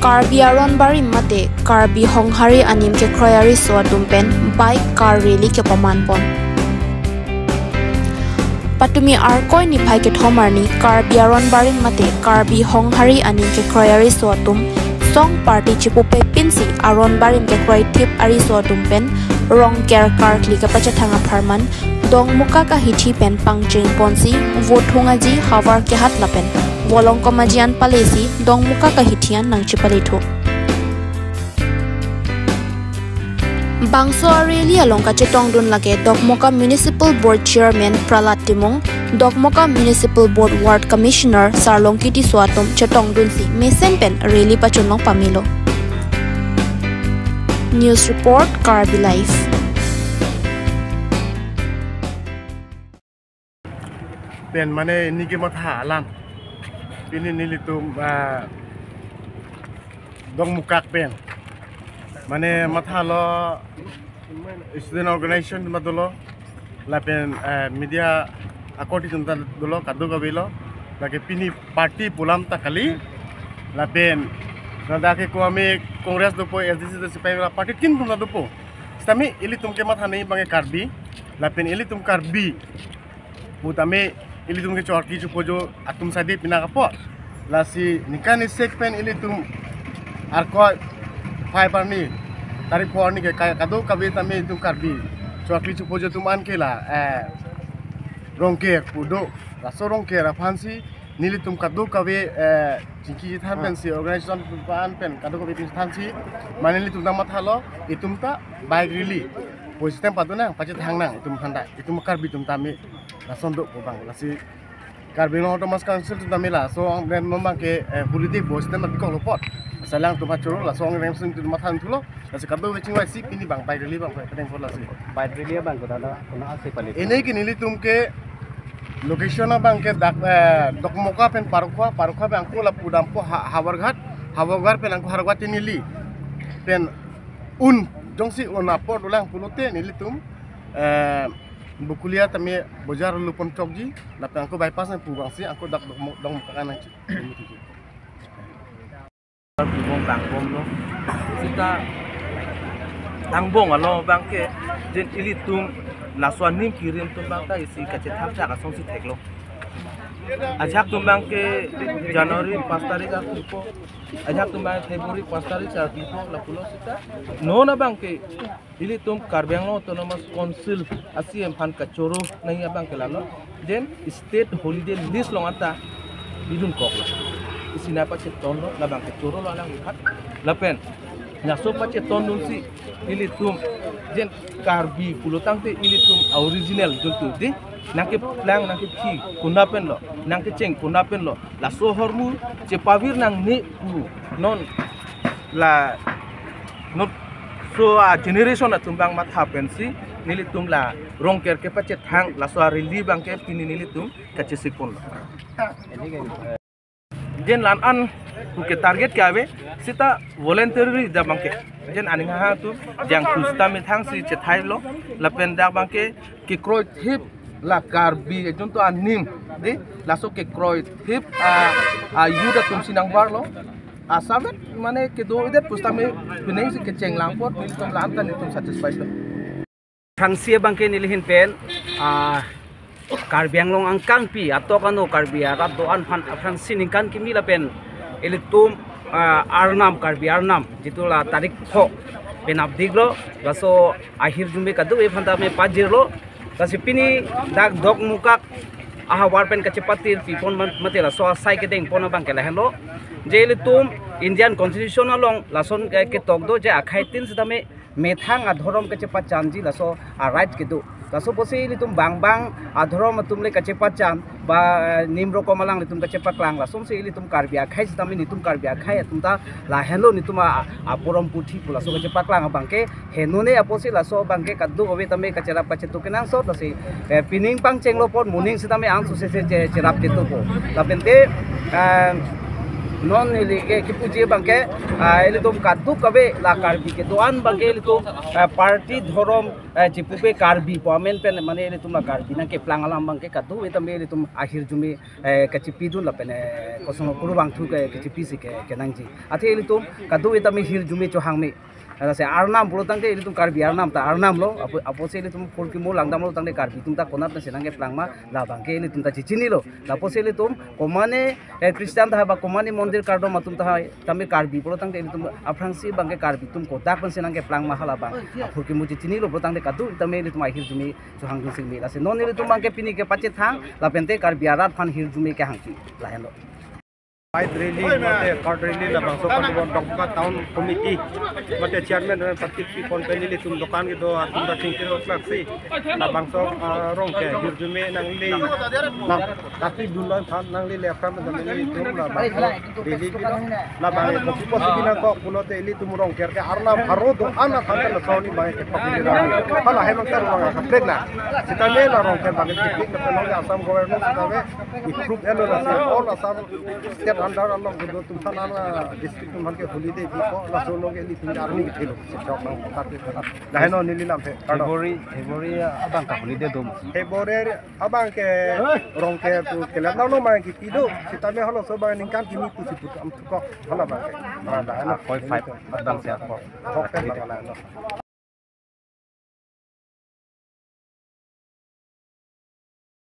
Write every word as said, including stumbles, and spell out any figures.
Karbi aron barim mate Karbi Honghari anim kekroi ariso atum pen bike car rally kepaman pon. Patumi Arkoi niphai kethom arni Karbi aron barim mate Karbi Honghari anim kekroi ariso atum song party chipupe pinsi aron barim kekroi thip ariso atum pen Rongker karkli kepachethang apharman Dongmukak ahithi pen pangcheng ponsi Vothung aji havar kehat lapen Volongkom aji an palesi Dongmukak ahithi an nangchipale thu. Bangso a-rally along kachetongdun lake Dokmoka Municipal Board Chairman Prahlad Timung, Dokmoka Municipal Board Ward Commissioner Sarlongki Tisso atum chetongdunsi mesen pen rally pachunlong pamelo. News report, Karbi Live. Pen mane neli kematha alam. Pini nelitum, ah, Dongmukak pen. Mane mathalo student organization atum ta dolo. Lapen, eh, media akorte atum ta dolo, kadokave lo. Lake pini party pu alam ta kali. Lapen ladak ke ko ami Congress dopo, S D C dopo, party tin atum ta dopo. Sitame ilitum kematha nangji abang ke Karbi. Lapen ilitum Karbi pu tame ilitum ke chorki chupojo atum sadi pinak apot. Lasi ningkan isi pen ilitum Arkoi phai arni, tarik pho arni ke ka-, kadokave tame ilitum Karbi chorki chupojo atum an ke la, eh, Rongker pu do. Laso Rongker aphansi nelitum kadokave, eh, chingki chethan pensi organization atum aphan pen kadokave chingki chethansi mane nelitum ta mathalo itum ta bike rally pu system padu nang, pachethang nang itum aphan ta, itum Karbi atum tame lason do pu abang. Lasi Karbi Anglong Autonomous Council atum tame laso ang den non abang ke, eh, holiday pu system abang kok lo apot. Salang atum pachoro laso ang rem sing atum mathan thulo. Lasi kadokave chingvaisi pini abang bike rally abang pai pedeng pon lasi. Bike rally abang ko dada, kona ase pali. Ini ke nelitum ke location abang ke dak, eh, Dokmoka pen Parokhowa, Parokhowa pen angko lapu dampo ha-, Havarghat, Havarghat pen angko Havarghat neli. Pen un, jongsi un apor dolang pulote nelitum, eh, Bokolia tame bojar lupon chokji, lapen angko bypass nangpu abangsi angko dak Dokmo-, Dokmoka nangji. Bibong tangbom lo. Sita tangbom along abang ke, jen ilitum laso anim kirim atum abang ta isi kachethap thak asonsi theklo. Ajahak atum abang ke January pas tarik atum po. Ajahak atum abang February pas tarik sa atum po lapulo sita. Non abang ke ilitum Karbi Anglong Autonomous Council a-C E M aphan kachoro nangji abang ke lalo. Jen state holiday list along anta bidun koklo. Isi nangpachetonlo, labang kachorolo alangliphan. Lapen laso pachetondunsi ilitum jen Karbi pulo tangte ilitum original juntu di nangkeplang nangkethi konat penlo, nangkecheng konat penlo. Laso ahormu chepavir nangne pu non la non so a-generation atum abang matha pensi nelitum la Rongker kepachethang laso a-rally abang ke pini nelitum kachesik ponlo. Jen la-an an pu ke target ke ave sita voluntary da abang ke. Jen aning ha atum jangthu sita methangsi chethailo lapen dak abang ke kekroi thip la Karbi juntu anim di laso kekroi thip a, a-youth atumsi nangvarlo. Asavet mane kedo-idet pusitame pining si kecheng lang apot nelitum la-anta nelitum satisfied lo. Aphrangsi abang ke neli ahin pen, ah, Karbi Anglong angkangpi atok ano Karbi arat do-an aphan aphrangsi ningkan kimi lapen ilitum, ah, arnam, Karbi arnam jitu la tarik pho penap diklo, laso ahirjume kadokave aphan tame pajirlo. Lasi pini dak Dokmoka ahavar pen kachepatir pipon man-, mate laso asai kedeng pon abang ke lahenlo. Je ilitum Indian Constitution along lason ke ketok do je akhai tin sitame methang adhorom kachepachanji laso a-right kedo. Laso pusi ilitum bang bang adhorom atum le kachepachan ba, eh, nim rokom alanglitum kachepaklang. Lasonsi ilitum Karbi akhai sitame nelitum Karbi akhai atum ta lahenlo nelitum a, a-, aporom puthi pu laso kachepaklang abang ke henone apotsi laso abang ke kadokave tame kacherap kachetok kenangsot lasi, eh, pining pangchenglo apot moning sitame angsose se che-, cherap ketok po. Lapente, eh, Non neli ke kipuji abang ke, ah, ilitum kadokave la Karbi kedo-an abang ke ilitum, ah, party dhorom, ah, chipupe Karbi pu amen pen mane ilitum la Karbi nangkeplang alam abang ke kadokave tame ilitum ahirjume, eh, kachipidun lapen, eh, kosong kurvangthu ke kachipisi ke kenangji. Athe ilitum kadokave tame hirjume chohangme. Lasi Arnam pulo tangte ilitum Karbi Arnam ta Arnam lo, apo, apotsi ilitum phurkimo langdamlo tangte Karbi atum ta konat pensi nangkeplang ma, labang ke ilitum ta chichinilo. Lapotsi ilitum komane, eh, Christian ta haba komane mondir kardom atum ta hai, tame Karbi pulo tangte ilitum aphrangsi abang ke Karbi atum kodak pensi nangkeplang ma halabang. Aphurkimo chichinilo pulo tangte kadokave tame ilitum ahirjume chohangdun singme. Lasi non ilitum abang ke pini kepachethang, lapente Karbi arat aphan hirjume kehangpi. Lahenlo. Bike rally, mate cart rally labangso kan Dongka Town Committee, mate chairman dan parti si kon pen ilitum dokan kedo atum ta chingkir oklaksi. Labangso, ah, Rongker hirjume nangli, nang kati dunlon than nangli le apram dan ilitum labangso rally bilo. Labang kopi posi binangkok pulote ilitum Rongker ke Arnam pharo do-an athan ke laso arni abang ke pagili rami. Hala hai mangkar abang kaplek na. Sitame la Rongker abang ke pagili na penang Assam government sitame approve elo lasi all Assam state under along kedo atum aphan, ah, district atum aphan ke holiday di ko laso along ke ilitum army kethelo. Sejok nang kati. Laheno neli lamthe. Kardom. February, February abang ke holiday do ma? February abang ke Rongker pu kelak nang no abang ke kido. Sitame halaso abang ningkan kimi pusi put am thukok. Hala abang ke. Ah, laheno. Akoi five abang si ako. Kok pen abang laheno.